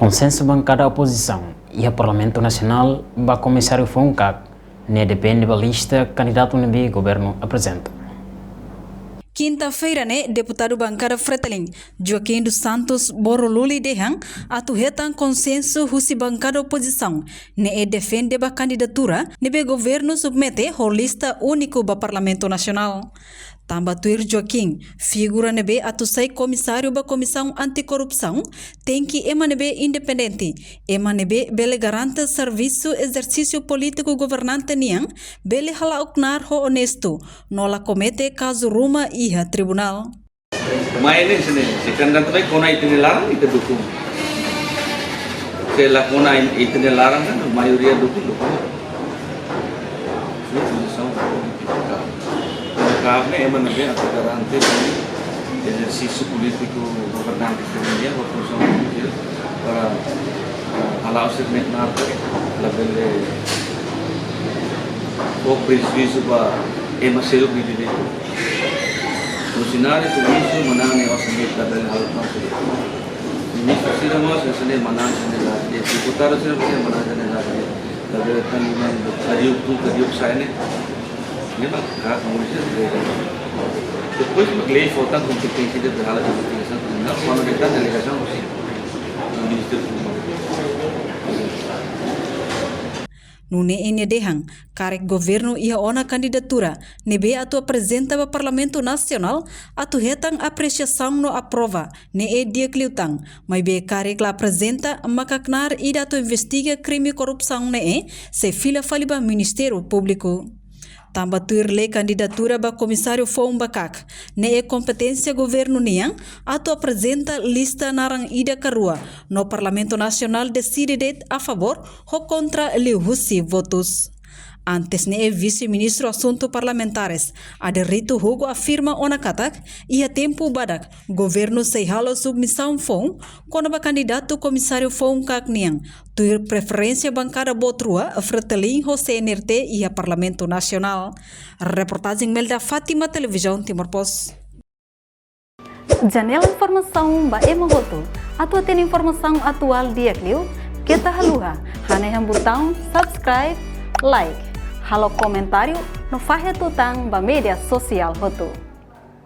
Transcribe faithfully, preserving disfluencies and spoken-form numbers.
Konsensu bankada opozisaun iha Parlamentu Nasionál ba komisáriu foun KAK ne'e depende ba lista kandidatu ne'ebé governu aprezenta. Kinta-feira ne'e, deputadu bankada Fretilin, Joaquim dos Santos Boroluli dehan atu hetan konsensu husi bankada opozisaun ne'e defende ba kandidatura ne'ebé governu submete ho lista úniku ba Parlamentu Nasionál. Tanba tuir Joaquim, figura ne'ebé atu sai komisáriu ba Komisaun Anti-Korrupsaun tenke ema ne'ebé independente, ema ne'ebé bele garante servisu ezersísiu polítiku governante nian bele hala'o knaar ho onestu, no la komete kazu ruma iha tribunál. Mai ne'e sini, se kandidatu mai kona ita-nia laran, ita dukung. Se la kona ita-nia laran kan, maioria dukung, dukung. Sua posisaun, KAK ne'e ema ne'ebé atu garante ezersísiu polítiku governante nian, ba funsaun públiku, para, ah, hala'o sira-nia knaar, labele fó prejuízu ba ema seluk nia direitu. Funsionáriu públiku manán nia osan de'it, labele halo tantu. Ministru sira mós, sira manán sira-nia osan de'it. Deputadu sira mós manán sira-nia osan de'it. Labele tan iman kariuk tun, kariuk sa'e ne'e. Ne'e mak KAK mós sira de'it. Depois mak lei fó tan kompeténsia de halo investigasaun kriminál, kuandu de'it tan delegasaun husi Ministériu Públiku. Nune'e nia dehan, karik governu iha ona kandidatura ne'ebé atu aprezenta ba Parlamentu Nasionál atu hetan apresiasaun no aprova, ne'e di'ak liután, maibé karik la aprezenta, maka knaar ida atu investiga krime korrupsaun ne'e sei fila fali ba Ministériu Públiku. Tanba tuir lei kandidatura ba komisáriu foun ba KAK, ne'e kompeténsia governu nian atu aprezenta lista naran ida ka rua, no Parlamentu Nasionál deside de'it a favór ho kontra liuhusi votus. Antes ne'e, Vise-Ministru Asuntu Parlamentares, Aderito Hugo, afirma ona katak iha tempu badak governu sei halo submisaun foun kona-ba kandidatu komisáriu foun KAK nian, tuir preferénsia bankada boot rua, Fretilin ho C N R T, iha Parlamentu Nasionál. Reportajen Melda Fátima, Televizaun Timor Post. Janela informasaun ba ema hotu. Atu hatene informasaun atuál di'ak liu, keta haluha hanehan butaun subscribe, like, halo komentáriu no fahe tutan ba média sosiál hotu.